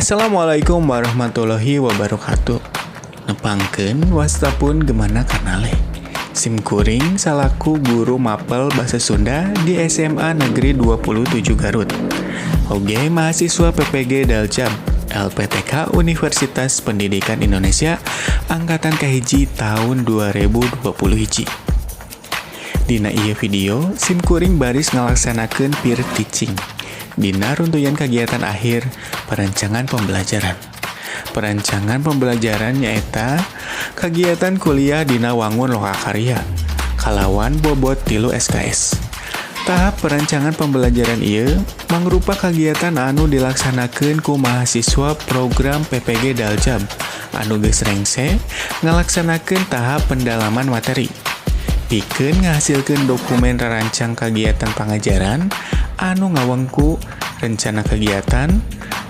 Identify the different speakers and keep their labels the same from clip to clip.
Speaker 1: Assalamualaikum warahmatullahi wabarakatuh. Nepangkeun wasta pun gemana kanale. Sim kuring salaku guru mapel bahasa Sunda di SMA Negeri 27 Garut. Oge mahasiswa PPG Daljab LPTK Universitas Pendidikan Indonesia angkatan kahiji tahun 2020 hiji. Dina ieu video, sim kuring baris ngalaksanakeun peer teaching dina runtuyan kegiatan akhir perencanaan pembelajaran. Perencanaan pembelajaran nyaeta kegiatan kuliah dina wangun lokakarya kalawan bobot 3 SKS. Tahap perencanaan pembelajaran ieu mangrupa kegiatan anu dilaksanakeun ku mahasiswa program PPG Daljab anu geus rengse ngalaksanakeun tahap pendalaman materi, pikeun ngahasilkeun dokumen rarancang kegiatan pangajaran anu ngawengku rencana kegiatan,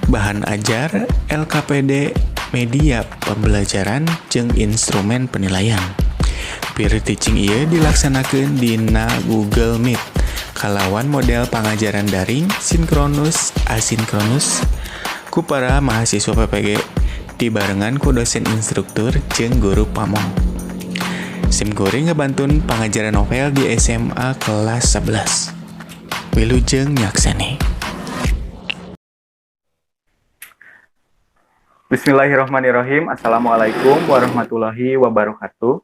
Speaker 1: bahan ajar, LKPD, media pembelajaran, jeung instrumen penilaian. Peer teaching ieu dilaksanakeun dina Google Meet kalawan model pangajaran daring sinkronus asinkronus ku para mahasiswa PPG dibarengan ku dosen instruktur jeung guru pamong. Sim kuring ngebantun pangajaran novel di SMA kelas 11. Wilujeng nyakseni.
Speaker 2: Bismillahirrahmanirrahim. Assalamualaikum warahmatullahi wabarakatuh.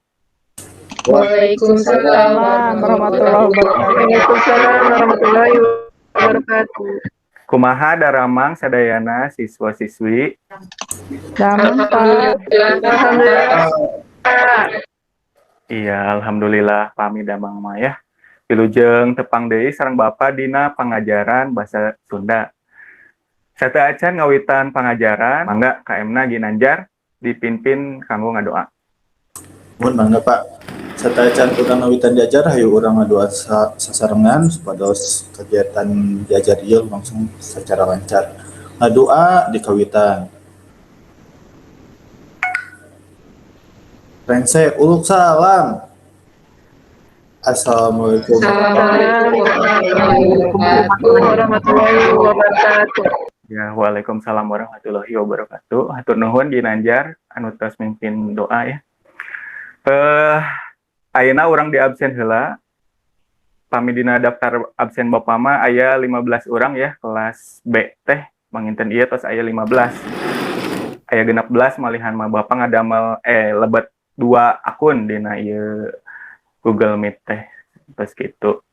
Speaker 3: Waalaikumsalam warahmatullahi wabarakatuh.
Speaker 4: Waalaikumsalam warahmatullahi wabarakatuh.
Speaker 2: Kumaha daramang sadayana siswa-siswi?
Speaker 3: Damang, Pak.
Speaker 4: Alhamdulillah.
Speaker 2: Iya, alhamdulillah pami damang mah ya. Wilujeng tepang deui sareng Bapak dina pangajaran bahasa Sunda. Sateuacan ngawitan pangajaran, mangga KM-na Ginanjar dipimpin kanggo ngadoa.
Speaker 5: Mun mangga, Pak. Sateuacan urang ngawitan diajar, hayu urang ngadoa sasarengan supados kegiatan diajar ieu langsung secara lancar. Ngadoa dikawitan. Rengse uluk salam. Assalamualaikum
Speaker 4: warahmatullahi wabarakatuh.
Speaker 2: Ya, waalaikumsalam warahmatullahi wabarakatuh. Hatur nuhun Ginanjar anu tos mimpin doa ya. Ayeuna urang di absen heula. Pami dina daftar absen Bapak mah aya 15 orang ya, kelas B teh manginten ieu tos aya 15. Aya 16 malihan mah Bapak ngadamel lebet 2 akun dina ieu Google Meet teh tos kitu.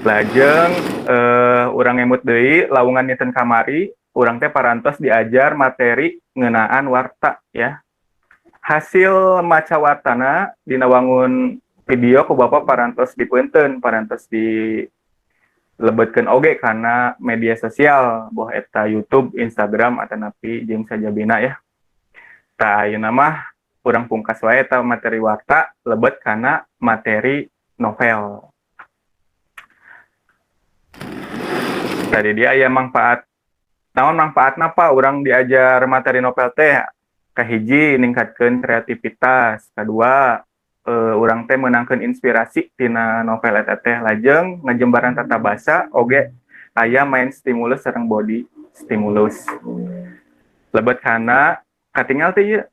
Speaker 2: Lajeng urang ngemut deui lawungan dinten kamari urang teh parantos diajar materi ngeunaan warta ya. Hasil maca wartana dina wangun video ku Bapak parantos dipeunteun, parantos dilebetkeun oge kana media sosial boh eta YouTube, Instagram atanapi jeung sajabina ya. Tah ayeuna mah urang pungkas wae eta materi warta lebet kana materi novel. Tadi dia aya manfaat. Naon manfaatna Pak urang diajar materi novel teh? Kahiji ningkatkeun kreativitas, kadua urang teh meunangkeun inspirasi tina novel eta teh, lajeng ngajembaran tata basa oge aya main stimulus sareng body stimulus. Lebet kana katingal teh ieu.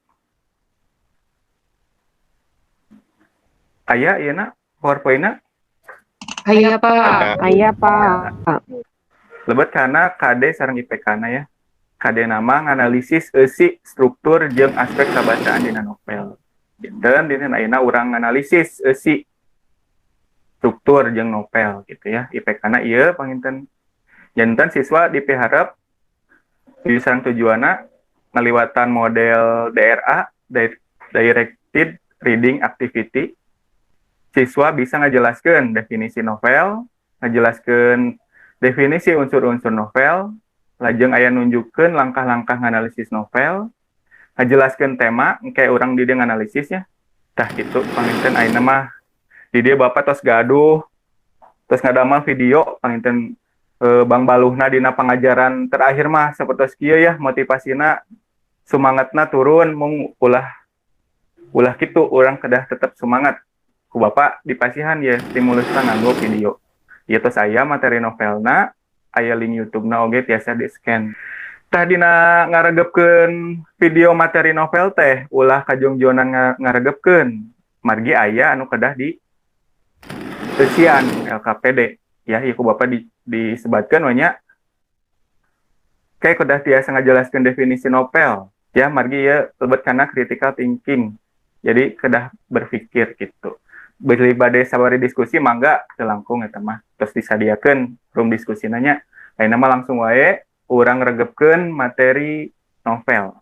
Speaker 2: Aya ieu na PowerPoint-na?
Speaker 3: Aya, Pak.
Speaker 4: Aya, Pak.
Speaker 2: Lebet kana KD sareng IPK-na ya. KD nama nganalisis eusi struktur jeung aspek kabacaan dina novel. Dinten dinten ayeuna urang nganalisis eusi struktur jeung novel gitu ya. IPK-na ieu panginten. Janten siswa dipiharep sareng tujuanna ngaliwatan model DRA, Directed Reading Activity. Siswa bisa ngajelaskeun definisi novel, ngajelaskeun definisi unsur-unsur novel, lajeng aya nunjukkeun langkah-langkah nganalisis novel, ngajelaskeun tema, engke urang di dieu nganalisis ya. Tah kitu panginten ayeuna mah di dieu Bapak tos gaduh, tos ngadamel video panginten Bang Baluhna dina pangajaran terakhir mah sapertos kieu ya, motivasina sumangatna turun mung ulah kitu urang kedah tetep semangat. Ku Bapak dipasihan ya stimulusna nganggo video. Ieu tos aya materi novelna, aya link YouTube-na oge tiasa di-scan. Tah dina ngaregepkeun video materi novel teh ulah kajongjonan ngaregepkeun. Margi aya anu kedah di eusian LKPD ya, ieu ku Bapak disebatkeun we nya. Kayak kedah tiasa ngajelaskeun definisi novel ya, margi ieu lebet kana critical thinking. Jadi kedah berpikir gitu. Beli bade sabari diskusi mangga teu langkung eta mah. Terus disadiakeun room diskusina nya. Ayeuna mah langsung wae urang regepkeun materi novel.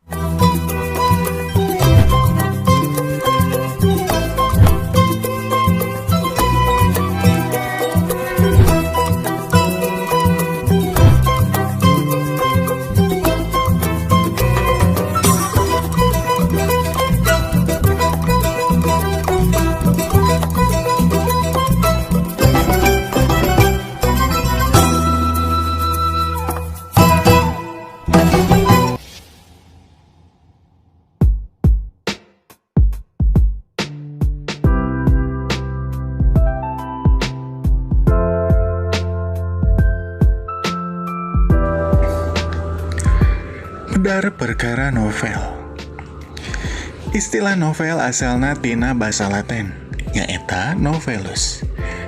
Speaker 1: Perkara novel. Istilah novel asalna tina basa Latin, nyaeta novelus.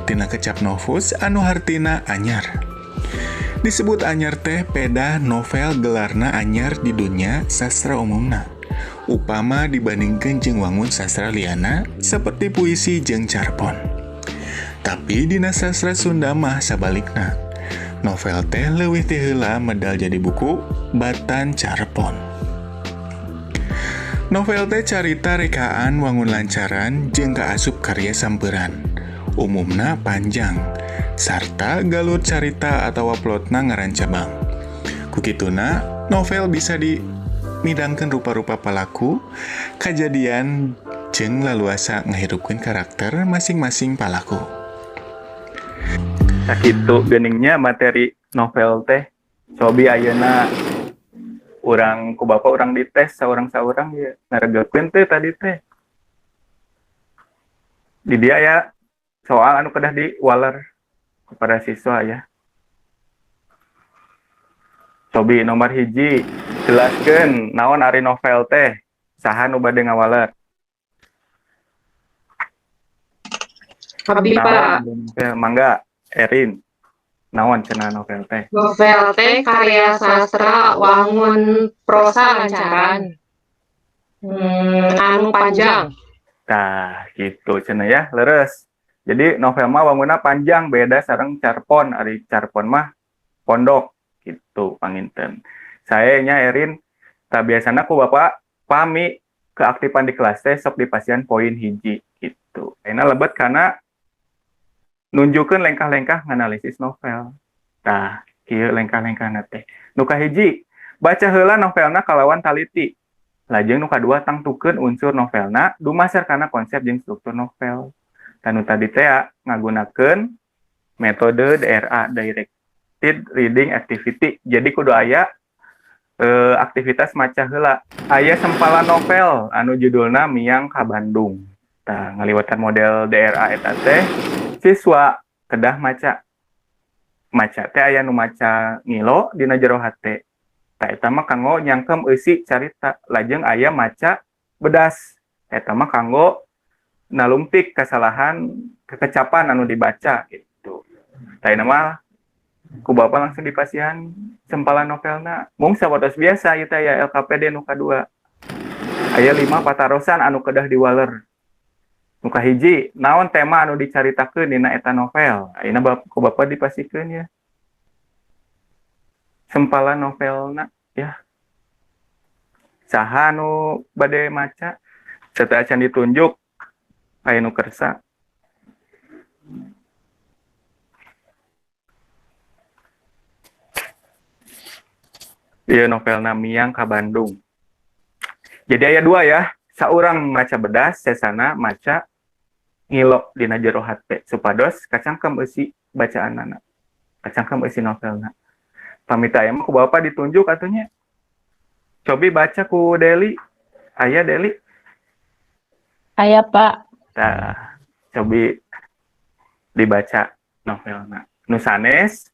Speaker 1: Tina kecap novus anu hartina anyar. Disebut anyar teh peda novel gelarna anyar di dunia sastra umumna. Upama dibandingkeun jeung wangun sastra liana seperti puisi jeung carpon. Tapi dina sastra Sunda mah sabalikna. Novel teh leuwih ti heula medal jadi buku batan carpon. Novel teh carita rekaan wangun lancaran jeung kaasup karya samperan. Umumna panjang, sarta galur carita atawa plotna ngarancabang. Kukituna, novel bisa dimidangkeun rupa-rupa palaku, kajadian jeung laluasa ngahirupkeun karakter masing-masing palaku.
Speaker 2: Sakitu geningnya materi novel teh. Cobi ayeuna urang ku bapak urang dites saurang-saurang ya ngaregepkeun teh tadi teh. Di dia ya soal anu kedah diwaler kepada siswa ya. Cobi nomor 1 jelaskeun naon ari novel teh, saha nu bade ngawaler?
Speaker 4: Abdi Pak.
Speaker 2: Mangga Erin, naon cenah novel teh?
Speaker 4: Novel teh karya sastra wangun prosa lancaran. Anu panjang.
Speaker 2: Tah, gitu cenah ya, leres. Jadi novel mah wangunna panjang beda sareng carpon, ari carpon mah pondok gitu panginten. Sae nya Erin, tah biasana ku Bapak pami keaktifan di kelas teh sok dipasihan poin 1 gitu. Ayeuna lebet kana nunjukkeun lengkah-lengkah nganalisis novel. Tah, kieu lengkah-lengkahna teh. Nu kahiji, baca heula novelna kalawan taliti. Lajeng nu kadua tangtukeun unsur novelna dumasar kana konsep jeung struktur novel. Tah nu tadi teh ngagunakeun metode DRA, Directed Reading Activity. Jadi kudu aya aktivitas maca heula. Aya sempalan novel anu judulna Miang ka Bandung. Tah, ngaliwatan model DRA eta teh siswa kedah maca. Maca teh aya nu maca ngilo dina jero hate. Tah eta mah kanggo nyangkem eusi carita. Lajeng aya maca bedas. Eta mah kanggo nalungtik kesalahan kekecapan anu dibaca gitu. Tah ieu mah ku bapak langsung dipasihan sempalan novelna. Mung sawatos biasa ieu teh aya LKPD nu kadua. Aya 5 patarosan anu kedah diwaler. Nu kahiji, naon tema anu dicaritakeun dina eta novel? Ayeuna ku bapak dipasikeun ya. Sempalan novelna ya. Saha anu bade maca? Sateuacan acan ditunjuk aya nu kersa. Ieu novelna Miang ka Bandung. Jadi aya 2 ya, saurang maca bedas, sesana maca ngilo dina jero hate supados kacangkem eusi bacaanana, kacangkem eusi novelna. Pamit aya mah ku bapak ditunjuk atunya. Cobi baca ku Deli. Aya Deli?
Speaker 3: Aya Pak.
Speaker 2: Tah, cobi dibaca novelna. Nu sanes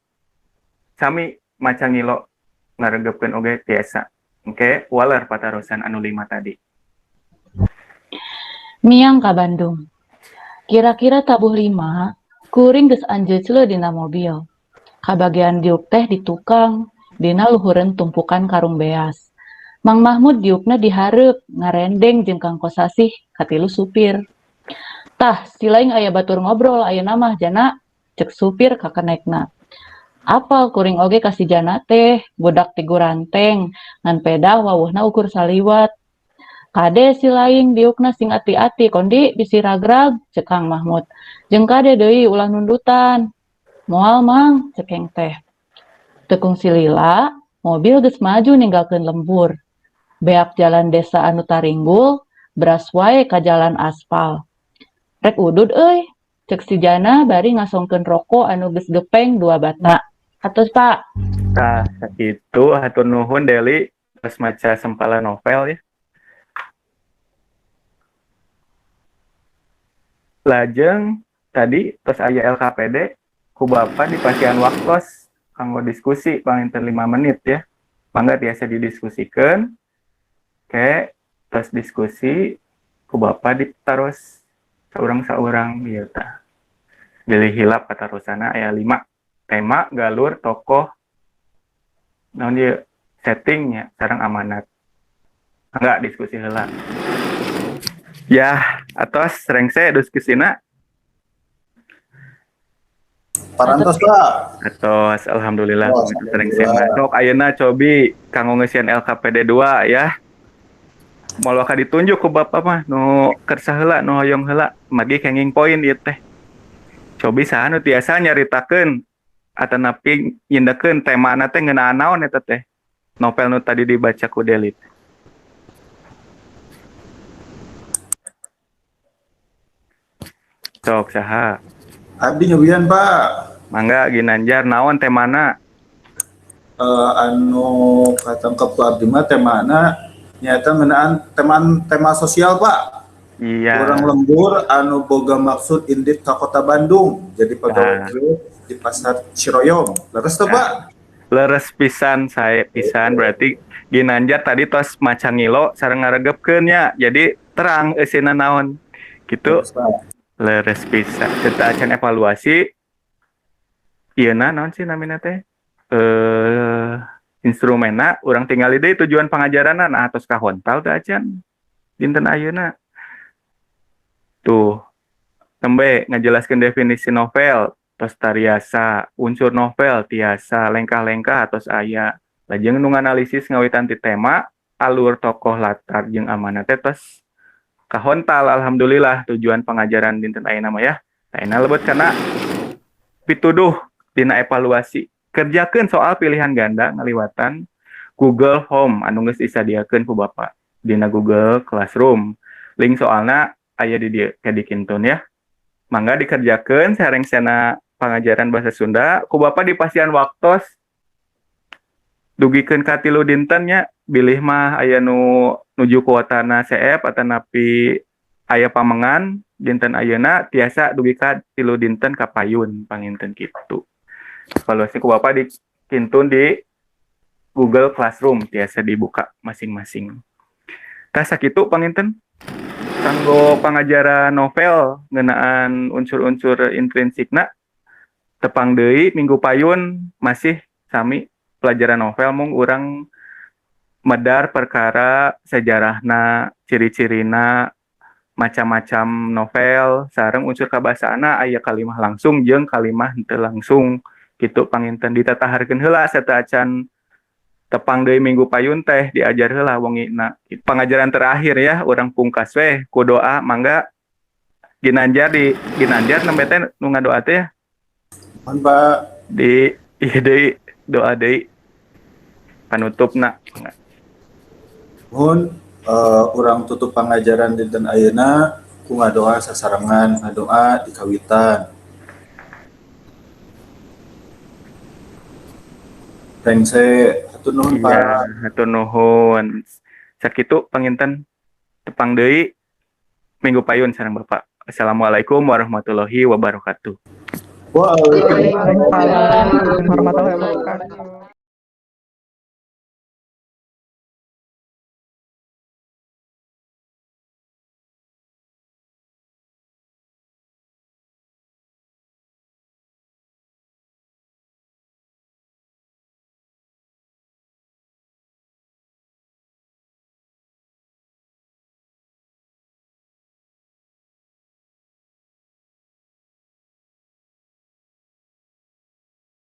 Speaker 2: sami maca ngilo Ngaregepkeun oge tiasa. Oke, waler patarosan anu 5 tadi.
Speaker 3: Miang ka Bandung. Kira-kira tabuh 5, kuring geus anjeuceuleuh dina mobil. Kabagean diuk teh di tukang, dina luhureun tumpukan karung beas. Mang Mahmud diukna di hareup, ngarendeng jeung Kang Kosasih katilu supir. Tah, si laing aya batur ngobrol ayeuna mah Jana, cek supir ka kenekna. Apal kuring oge ka si Jana teh, budak ti Guranteng, ngan pedah wawuhna ukur saliwat. Kade si laing diukna sing ati-ati kondi bisi ragrag, cek Kang Mahmud. Jeung kade deui ulah nundutan. Moal Mang, cek Heng teh. Teu kungsi lila, mobil geus maju ninggalkeun lembur. Beak jalan desa anu taringgul, beras wae ka jalan aspal. Rek udud euy, cek si Jana bari ngasongkeun roko anu geus gepeng 2 bata. Atos Pak.
Speaker 2: Tah, sakitu hatur nuhun Deli geus maca sempalan novel ya. Lajeng tadi tos aya LKPD ku Bapak dipasihan waktos kanggo diskusi panginten 5 menit ya. Mangga tiasa didiskusikeun. Oke, tos diskusi ku Bapak ditaros saurang-saurang ieu tah. Bilih hilap patarosana aya 5. Tema, galur, tokoh, naon ieu settingnya sareng amanat. Mangga diskusi heula. Ya, atos rengse diskusina.
Speaker 5: Parantos, Pak.
Speaker 2: Atos, alhamdulillah. Oh, rengse. Sok ayeuna cobi kanggo ngeusian LKPD 2 ya. Moal waka ditunjuk ku Bapak mah nu kersa heula, nu hoyong heula, margi kenging poin ieu teh. Cobi saha nu tiasa nyaritakeun atanapi nyindekeun temana teh ngeunaan naon eta teh. Novel nu tadi dibaca ku Deli. Sok saha?
Speaker 5: Abdi nyobian, Pak.
Speaker 2: Mangga Ginanjar naon temana?
Speaker 5: Anu katangkep ku abdi mah temana nyata ngeunaan tema sosial, Pak.
Speaker 2: Iya.
Speaker 5: Urang lembur anu boga maksud indit ka kota Bandung jadi pegawai di pasar Ciroyom. Leres tuh, Pak?
Speaker 2: Leres pisan sae pisan berarti Ginanjar tadi tos maca ngilo sareng ngaregepkeun nya. Jadi terang eusina naon. Gitu. Leres pisan. Kita acan evaluasi ieuna naon sih namina teh? Instrumenna urang tinggali deui tujuan pangajaranna nah atos kahontal teu acan dinten ayeuna. Tuh, tembe ngajelaskeun definisi novel tos tariasa, unsur novel tiasa, lengkah-lengkah atos aya. Lajeng nu nganalisis ngawitan ti tema, alur tokoh latar jeung amanat teh tos kahontal alhamdulillah tujuan pangajaran dinten ayeuna mah ya. Ayeuna lebet kana pituduh dina evaluasi. Kerjakeun soal pilihan ganda ngaliwatan Google Home anu geus disadiakeun ku Bapak dina Google Classroom. Link soalna aya di dieu ke dikintun ya. Mangga dikerjakeun sarengsena pangajaran bahasa Sunda ku Bapak dipasihan waktos dugikeun ka 3 dinten nya bilih mah aya nu nuju kuotana CF atanapi aya pamengan dinten ayeuna tiasa dugi ka 3 dinten ka payun panginten kitu. Evaluasi ku Bapak dikintun di Google Classroom tiasa dibuka masing-masing. Tah sakitu panginten kanggo pangajaran novel ngeunaan unsur-unsur intrinsikna tepang deui minggu payun masih sami pelajaran novel mung urang medar perkara sejarahna, ciri-cirina, macam-macam novel sareng unsur kabasaana aya kalimah langsung jeung kalimah henteu langsung kitu panginten ditataharkeun heula sarta acan tepang deui minggu payun teh diajar heula wengina. Pangajaran terakhir ya urang pungkas weh ku doa mangga Ginanjar di Ginanjar nembe teh nu ngadoa teh ya.
Speaker 5: Mohon Pak.
Speaker 2: Di ieu deui doa deui panutupna.
Speaker 5: Mohon urang tutup pangajaran dinten ayeuna ku ngadoa sasarengan ngadoa di kawitan. Rengse hatur nuhun Pak.
Speaker 2: Iya, hatur nuhun. Sakitu panginten tepang deui minggu payun sareng Bapak. Assalamualaikum warahmatullahi wabarakatuh.
Speaker 5: Waalaikumsalam
Speaker 6: warahmatullahi wabarakatuh.